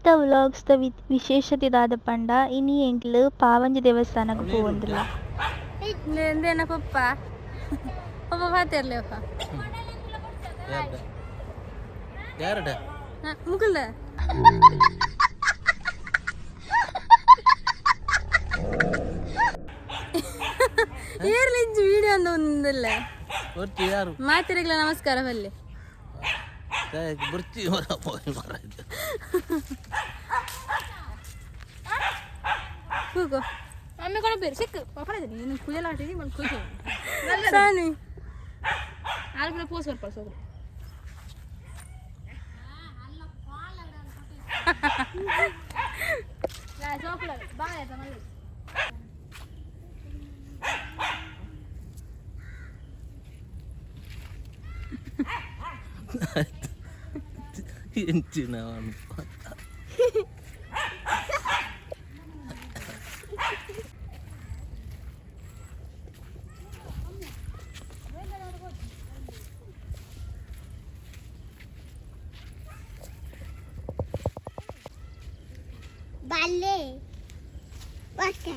ಇನಿತ ವ್ಲಾಗ್ಸ್ ದ ವಿಶೇಷತೆ ದಾದ ಪಂಡ ಇನಿ ಎಂಕ್ಲು ಪಾವಂಜೆ ದೇವಸ್ಥಾನಗ್ ಪೋವೊಂದುಲ್ಲ. ಎಂದೇನ ಪಪ್ಪ ಪಪ್ಪ ಪಾತೆರ್ಲೇಪ್ಪ. ಯಾರಡ? ಮುಕುಲ್ದ. ಏರ್ಲಿಂಚು ವಿಡಿಯೋ ಅಂದ ಒಂದಲ್ಲ. ಒರ್ತಿ ಯಾರು? ಮಾತಿರಿಗ್ಲ ನಮಸ್ಕಾರ ಬಲ್ಲೆ. ಬುರ್ಚಿ ಮರ. ಕೂಗೋ. ಅಮ್ಮೆ ಕೊಡ ಬೇರೆ ಸಿಕ್ಕು ಪಪ್ಪಳ ನೀನು ಕುಯ್ಯಲ ಆಟಿದಿ ಮಲ್ಲಿ ಕುಯ್ಯ. ಸಾನಿ. ಆರು ಪೋಸ್ ಬರ್ಪ ಸೋಗ್ರು. ಎಂಚಿನ? ಬಾಲೆ ಓಕೆ.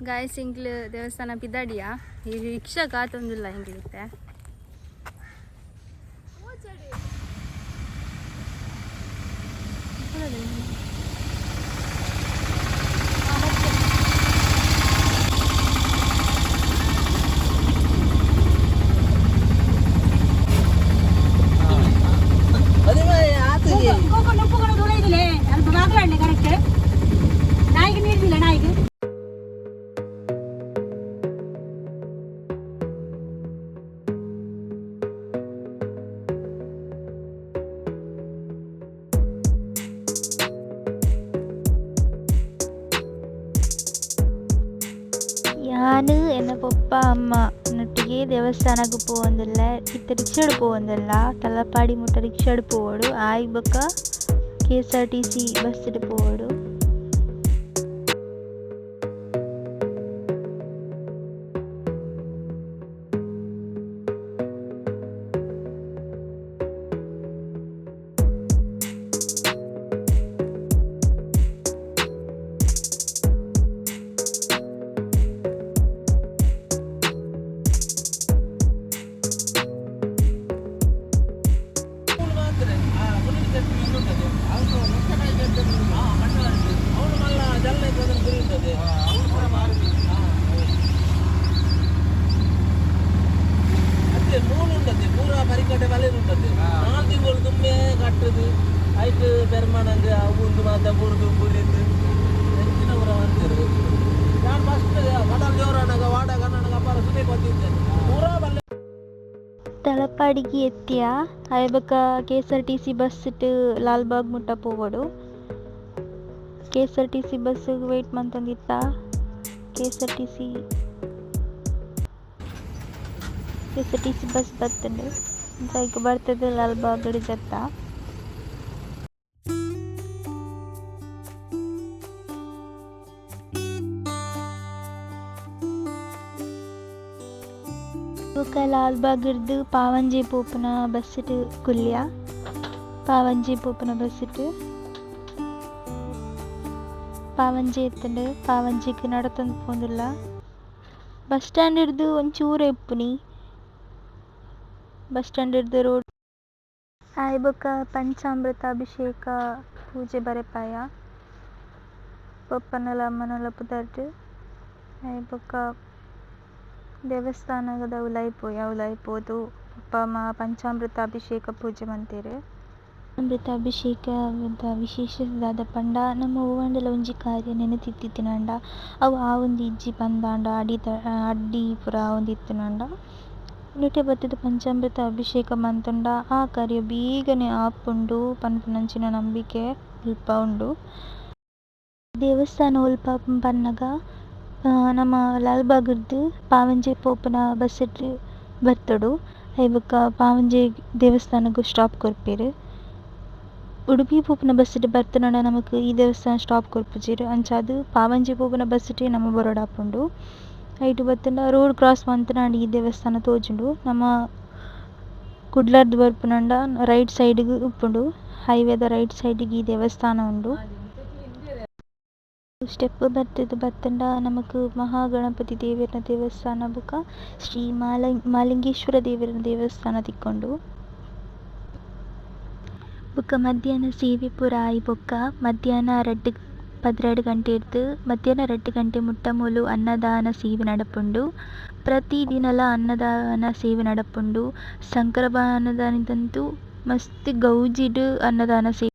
ಗಾಯಸ್, ಇಂಕ್ಲು ದೇವಸ್ಥಾನ ಪಿದಾಡಿಯಾ. ಈ ರಿಕ್ಷಾ ಕಾತೊಂದಿಲ್ಲ ಇಂಕ್ಲಿತ್ತೆ. ಅದೇ ಆತಗೆ. ಕರೆಕ್ಟ್ ನಾಯಿಗೆ ನೀರಿಲ್ಲ ನಾಯಿಗೆ. ಯಾನ್ ಎನ್ನ ಪೊಪ್ಪ ಅಮ್ಮ ನೊಟ್ಟಿಗೆ ದೇವಸ್ಥಾನಗ್ ಪೋವೊಂದುಲ್ಲೆ. ಇತ್ತೆ ರಿಕ್ಷಾಡ್ ಪೋವೊಂದುಲ್ಲ. ತಲಪಾಡಿ ಮುಟ್ಟ ರಿಕ್ಷಾಡ್ ಪೋವೊಡು. ಆಯ್ ಬೊಕ ಕೆಎಸ್ಆರ್ಟಿಸಿ ಬಸ್ ಡ್ ಪೋವೊಡು. ಮೂಲು ಉಂಟದೆ ಪೂರ ಪರಿಕಟೆ ಬಲೆ ಉಂಟದೆ. 4 ತಿಂಗಳು ತುಂಬೆ ಕಟ್ಟುದು ಐಟ್ ಪೆರ್ಮನಂಗ್ ಅವು ಉಂದು ಮಾತ ಬುರುದು ಬುರಿದು ಹೆಚ್ಚಿನ ಪೂರ ಮಾಡ್ತಿರು. ನಾನು ಫಸ್ಟ್ ಕಡಲ್ ಜೋರಾನಾಗ ವಾಡ ಕನ್ನಡ ಅಪ್ಪಾರ ಸುದೇ ಗೊತ್ತಿದ್ದೆ ಪೂರಾ ಬಲ್ಲೆ. ತಲಪಾಡಿಗ್ ಎತ್ತಿಯ. ಆಯ್ ಬೊಕ ಕೆಎಸ್ಆರ್ಟಿಸಿ ಬಸ್ ಟ್ ಲಾಲ್ಬಾಗ್ ಮುಟ್ಟ ಪೋವೊಡು. ಕೆಎಸ್ಆರ್ಟಿಸಿ ಬಸ್ ಗ್ ವೇಟ್ ಮಂತೊಂದಿತ್ತ. ಕೆಎಸ್ಆರ್ಟಿಸಿ ಬಸ್ ಬತ್ತುಂಡು. ಅಂಚ ಐಕ್ ಬರ್ತುದು ಲಾಲ್ಬಾಗ್ ಡ್ ಜತ್ತ. ಬೊಕ ಲಾಲ್ಬಾಗ್ ರ್ದ್ ಪಾವಂಜೆ ಪೋಪುನ ಬಸ್ ಟ್ ಕುಲ್ಲಿಯ. ಪಾವಂಜೆ ಪೋಪುನ ಬಸ್ ಟ್ ಪಾವಂಜೆ ಇತ್ತುಂಡು. ಪಾವಂಜೆಗ್ ನಡತೊಂದು ಪೋವೊಂದುಲ್ಲ. ಬಸ್ ಸ್ಟಾಂಡ್ ರ್ದ್ ಒಂಚೂರೇ ಇಪ್ಪುನಿ ಬಸ್ ಸ್ಟಾಂಡ್ ರ್ದ್ ರೋಡ್. ಆಯ್ ಬೊಕ ಪಂಚಾಮೃತ ಅಭಿಷೇಕ ಪೂಜೆ ಬರೆಪಾಯ ಪೊಪ್ಪನಲ ಅಮ್ಮನಲ ಪುದರ್ಡ್. ಆಯ್ ಬೊಕ ದೇವಸ್ಥಾನದ ಉಲಾಯಿ ಪೋಯ. ಉಲಾಯಿ ಪೋದು ಪೊಪ್ಪ ಅಮ್ಮ ಪಂಚಾಮೃತ ಅಭಿಷೇಕ ಪೂಜೆ ಮಂತೆರ್. ಅಮೃತ ಅಭಿಷೇಕ ವಿಶೇಷ ದಾದ ಪಂಡ, ನಮ ಒವ್ವಾಂಡಲ ಒಂಜಿ ಕಾರ್ಯ ನೆನೆತಿತ್ತಿನಂಡ ಅವು ಆವೊಂದಿಜ್ಜಿ ಪಂದಾಂಡ, ಅಡಿ ಅಡ್ಡಿ ಪೂರ ಆವೊಂದಿತ್ತಿನಂಡ, ನೆಟೆ ಬತ್ತುದು ಪಂಚಾಮೃತ ಅಭಿಷೇಕ ಮಂತುಂಡ ಆ ಕಾರ್ಯ ಬೇಗನೆ ಆಪುಂಡು ಪನ್ಪುನಂಚಿನ ನಂಬಿಕೆ ಮುಲ್ಪ ಉಂಡು. ದೇವಸ್ಥಾನ ಒಲ್ಪ ಪನ್ನಗ, ನಮ ಲಾಲ್ಬಾಗ್ ರ್ದ್ ಪಾವಂಜೆ ಪೋಪುನ ಬಸ್ ಟ್ ಬತ್ತೊಡು. ಐಕ್ ಬೊಕ ಪಾವಂಜೆ ದೇವಸ್ಥಾನಗ್ ಸ್ಟಾಪ್ ಕೊರ್ಪೆರ್. ಉಡುಪಿ ಪೋಪುನ ಬಸ್ ಟ್ ಬತ್ತುಂಡ ನಮಕ್ ಈ ದೇವಸ್ಥಾನ ಸ್ಟಾಪ್ ಕೊರ್ಪುಜೆರ್. ಅಂಚಾದ್ ಪಾವಂಜೆ ಪೋಪುನ ಬಸ್ ಟೇ ನಮ ಬರೊಡಾಪುಂಡು. ಐಟ್ ಬತ್ತುಂಡ ರೋಡ್ ಕ್ರಾಸ್ ಮಂತುಂಡ ಈ ದೇವಸ್ಥಾನ ತೋಜುಂಡು ನಮ. ಕುಡ್ಲರ್ದ್ ಬರ್ಪುನಂಡ ರೈಟ್ ಸೈಡ್ ಗ್ ಉಪ್ಪುಂಡು. ಹೈವೇ ದ ರೈಟ್ ಸೈಡ್ ಗ್ ಈ ದೇವಸ್ಥಾನ ಉಂಡು. ಸ್ಟೆಪ್ಪ್ ಬತ್ತುದು ಬತ್ತುಂಡ ನಮಕ್ ಮಹಾಗಣಪತಿ ದೇವೆರ್ನ ದೇವಸ್ಥಾನ ಬೊಕ ಶ್ರೀ ಮಾಲಿಂಗೇಶ್ವರ ದೇವೆರ್ನ ದೇವಸ್ಥಾನ ತಿಕ್ಕುಂಡು. ಬೊಕ ಮಧ್ಯಾಹ್ನ ಸೇವೆ ಪೂರ ಆಯಿ ಬೊಕ್ಕ ಮಧ್ಯಾಹ್ನ ರಡ್ಡ್ 12 ಗಂಟೆರ್ದ್ ಮಧ್ಯಾಹ್ನ 2 ಗಂಟೆ ಮುಟ್ಟ ಮೂಲು ಅನ್ನದಾನ ಸೇವೆ ನಡಪುಂಡು. ಪ್ರತಿ ದಿನಲ ಅನ್ನದಾನ ಸೇವೆ ನಡಪುಂಡು. ಸಂಕ್ರಮಣದಾನಿಗಂತೂ ಮಸ್ತ್ ಗೌಜಿಡ್ ಅನ್ನದಾನ ಸೇವೆ.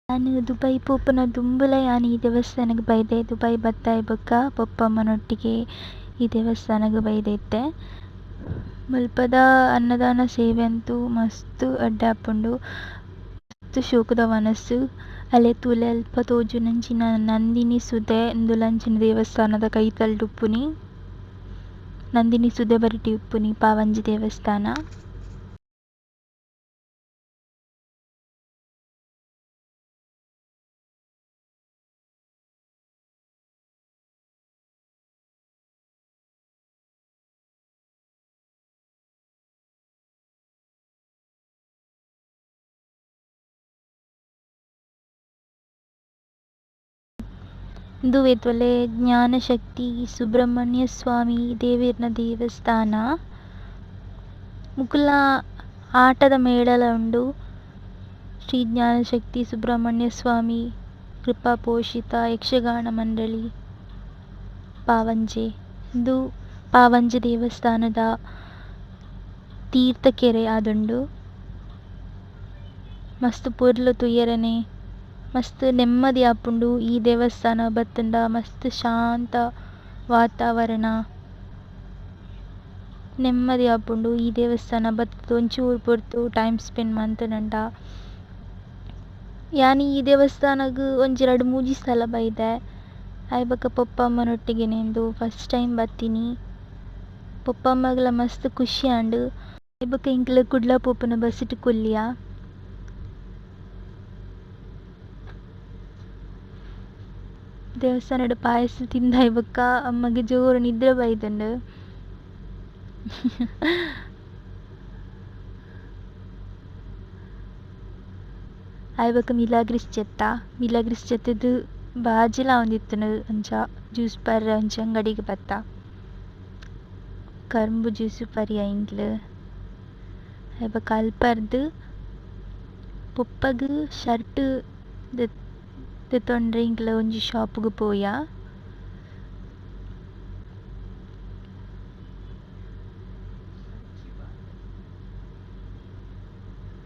ಯಾನ್ ದುಬೈ ಪೋಪುನ ದುಂಬುಲ ಯಾನ್ ಈ ದೇವಸ್ಥಾನಗ್ ಬೈದೆ ದುಬೈ ಬತ್ತಿ ಬೊಕ ಪೊಪ್ಪ ಅಮ್ಮನೊಟ್ಟಿಗೆ ಈ ದೇವಸ್ಥಾನಗ್ ಬೈದೆ ಇತ್ತೆ. ಮುಲ್ಪದ ಅನ್ನದಾನ ಸೇವೆ ಅಂತೂ ಮಸ್ತ್ ಎಡ್ಡೆ ಆಪುಂಡು. ಮಸ್ತ್ ಶೋಕುದ ವನಸ್. ಅಲೆ ತೂಲೆ ಅಲ್ಪ ತೋಜುನಂಚಿನ ನಂದಿನಿ ಸುದೆ ಉಂದುಲ ಅಂಚನೆ ದೇವಸ್ಥಾನದ ಕೈತಲ್ಡ್ ಉಪ್ಪುನಿ. ನಂದಿನಿ ಸುದೆ ಬರಿಟ್ ಉಪ್ಪುನಿ ಪಾವಂಜೆ ದೇವಸ್ಥಾನ. ಉಂದುವೇ ತೂಲೆ ಜ್ಞಾನ ಶಕ್ತಿ ಸುಬ್ರಹ್ಮಣ್ಯ ಸ್ವಾಮಿ ದೇವೆರ್ನ ದೇವಸ್ಥಾನ. ಮುಕುಲ್ನ ಆಟದ ಮೇಳಲ ಉಂಡು. ಶ್ರೀ ಜ್ಞಾನ ಶಕ್ತಿ ಸುಬ್ರಹ್ಮಣ್ಯ ಸ್ವಾಮಿ ಕೃಪಾಪೋಷಿತ ಯಕ್ಷಗಾನ ಮಂಡಳಿ ಪಾವಂಜೆ. ಉಂದು ಪಾವಂಜೆ ದೇವಸ್ಥಾನದ ತೀರ್ಥ ಕೆರೆ ಆದುಂಡು. ಮಸ್ತ್ ಪೊರ್ಲು ತೂಯೆರೆನೆ ಮಸ್ತ್ ನೆಮ್ಮದಿ ಆಪುಂಡು ಈ ದೇವಸ್ಥಾನ ಬತ್ತುಂಡ ಮಸ್ತ್ ಶಾಂತ ವಾತಾವರಣ. ನೆಮ್ಮದಿ ಆಪುಂಡು ಈ ದೇವಸ್ಥಾನ ಬತ್ತುದು ಒಂಚೂರು ಪೊರ್ತು ಟೈಮ್ ಸ್ಪೆಂಡ್ ಮಂತುಂಡ. ಯಾನ್ ಈ ದೇವಸ್ಥಾನಗ್ ಒಂಜಿ ರಡ್ಡ್ ಮೂಜಿ ಸಲ ಬೈದೆ ಆಯಿಬೊಕ ಪೊಪ್ಪ ಅಮ್ಮನೊಟ್ಟಿಗೆನೆ ಇಂದು ಫಸ್ಟ್ ಟೈಮ್ ಬತ್ತೀನಿ. ಪೊಪ್ಪ ಅಮ್ಮಗ್ಲ ಮಸ್ತ್ ಖುಷಿ ಆಂಡ್. ಆಯಿಬೊಕ ಎಂಕುಲು ಕುಡ್ಲ ಪೋಪುನ ಬಸ್ ಟ್ ಕುಲ್ಲಿಯ. ದೇವಸ್ಥಾನಡ್ ಪಾಯಸ ತಿಂದಾಯಿ ಬೊಕ್ಕ ಅಮ್ಮಗ್ ಜೋರು ನಿದ್ರೆ ಬೈದುಂಡು. ಆಯಿಬೊಕ ಮಿಲಾಗ್ರಿಸ್ ಜತ್ತ ಮಿಲಾಗ್ರಿಸ್ ಜತ್ತುದು ಬಾಜಿಲ ಆವೊಂದಿತ್ತುಂಡು ಅಂಚ ಜ್ಯೂಸ್ ಪರ್ರೆ ಒಂಜಿ ಅಂಗಡಿಗ್ ಬತ್ತ. ಕರ್ಂಬು ಜ್ಯೂಸ್ ಪರಿಯ ಎಂಕ್ಲು. ಆಯಿಬೊಕ ಅಲ್ಪರ್ದ್ ಪೊಪ್ಪಗ್ ಶರ್ಟ್ ದೆತೊಂಡ್ರೆ ಎಂಕ್ಲ ಒಂಜಿ ಶೋಪ್ ಗು ಪೋಯ.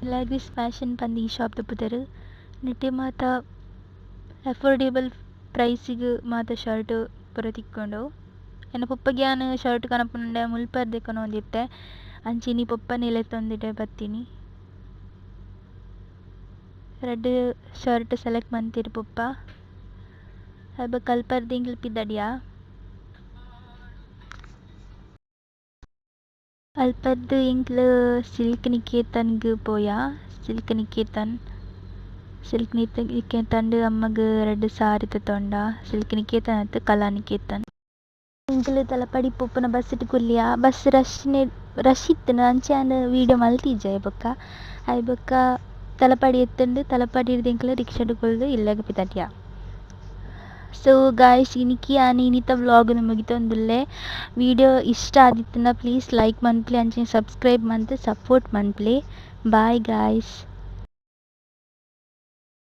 ಮಿಲಾಗ್ರಿಸ್ ಫ್ಯಾಷನ್ ಪಂದ್ ಈ ಶೋಪ್ ದ ಪುದರ್. ನೆಟೆ ಮಾತ ಅಫೋರ್ಡೇಬಲ್ ಪ್ರೈಸ್ ಗ್ ಮಾತ ಶರ್ಟ್ ಪೂರ ತಿಕ್ಕುಂಡು. ಎನ್ನ ಪೊಪ್ಪಗ್ ಯಾನ್ ಶರ್ಟ್ ಕನಪುನಂಡ ಮುಲ್ಪರ್ದೆ ಕನವೊಂದಿತ್ತೆ. ಅಂಚ ಇನಿ ಪೊಪ್ಪನೆ ಲೆತೊಂದು ಇಡೆ ಬತ್ತೀನಿ. ರಡ್ಡ್ ಶರ್ಟ್ ಸೆಲೆಕ್ಟ್ ಮಂತೆರ್ ಪೊಪ್ಪ. ಆಯಿಬೊಕ ಅಲ್ಪರ್ದ್ ಎಂಕುಲು ಪಿದಡಿಯ. ಅಲ್ಪರ್ದ್ ಎಂಕ್ಲು ಸಿಲ್ಕ್ ನಿಕೇತನ್ ಗ್ ಪೋಯ. ಸಿಲ್ಕ್ ನಿಕೇತನ್. ಸಿಲ್ಕ್ ನಿಕೇತನ್ ಡ್ ಅಮ್ಮಗ್ ರಡ್ಡ್ ಸಾರಿ ದೆತೊಂಡ. ಸಿಲ್ಕ್ ನಿಕೇತನ್ ಅತ್ತ್ ಕಲಾ ನಿಕೇತನ್. ಎಂಕುಲು ತಲಪಾಡಿ ಪೋಪುನ ಬಸ್ ಟ್ ಕುಲ್ಲಿಯ ಬಸ್ ರಶ್ ರಶ್ ಇತ್ತ್ಂಡ್ ಅಂಚ ಯಾನ್ ವೀಡಿಯೋ ಮಲ್ತಿಜೆ ಬೊಕ. ಆಯಿಬೊಕ ತಲಪಾಡಿ ಎತ್ತುಂಡು ತಲಪಾಡಿರ್ದ್ ಎಂಕುಲು ರಿಕ್ಷಾಡ್ ಕುಲ್ದು ಇಲ್ಲಗ್ ಪಿದಡಿಯ. ಸೊ ಗಾಯ್ಸ್ ಇನಿಕ್ ಯಾನ್ ಇನಿತ ವ್ಲೋಗ್ ನು ಮುಗಿತೊಂದುಲ್ಲೆ. ವೀಡಿಯೋ ಇಷ್ಟ ಆದಿತ್ತ್ಂಡ ಪ್ಲೀಸ್ ಲೈಕ್ ಮನ್ಪುಲೆ ಅಂಚನೆ ಸಬ್ಸ್ಕ್ರೈಬ್ ಮಂತ್ ಸಪೋರ್ಟ್ ಮನ್ಪುಲೆ. Bye guys.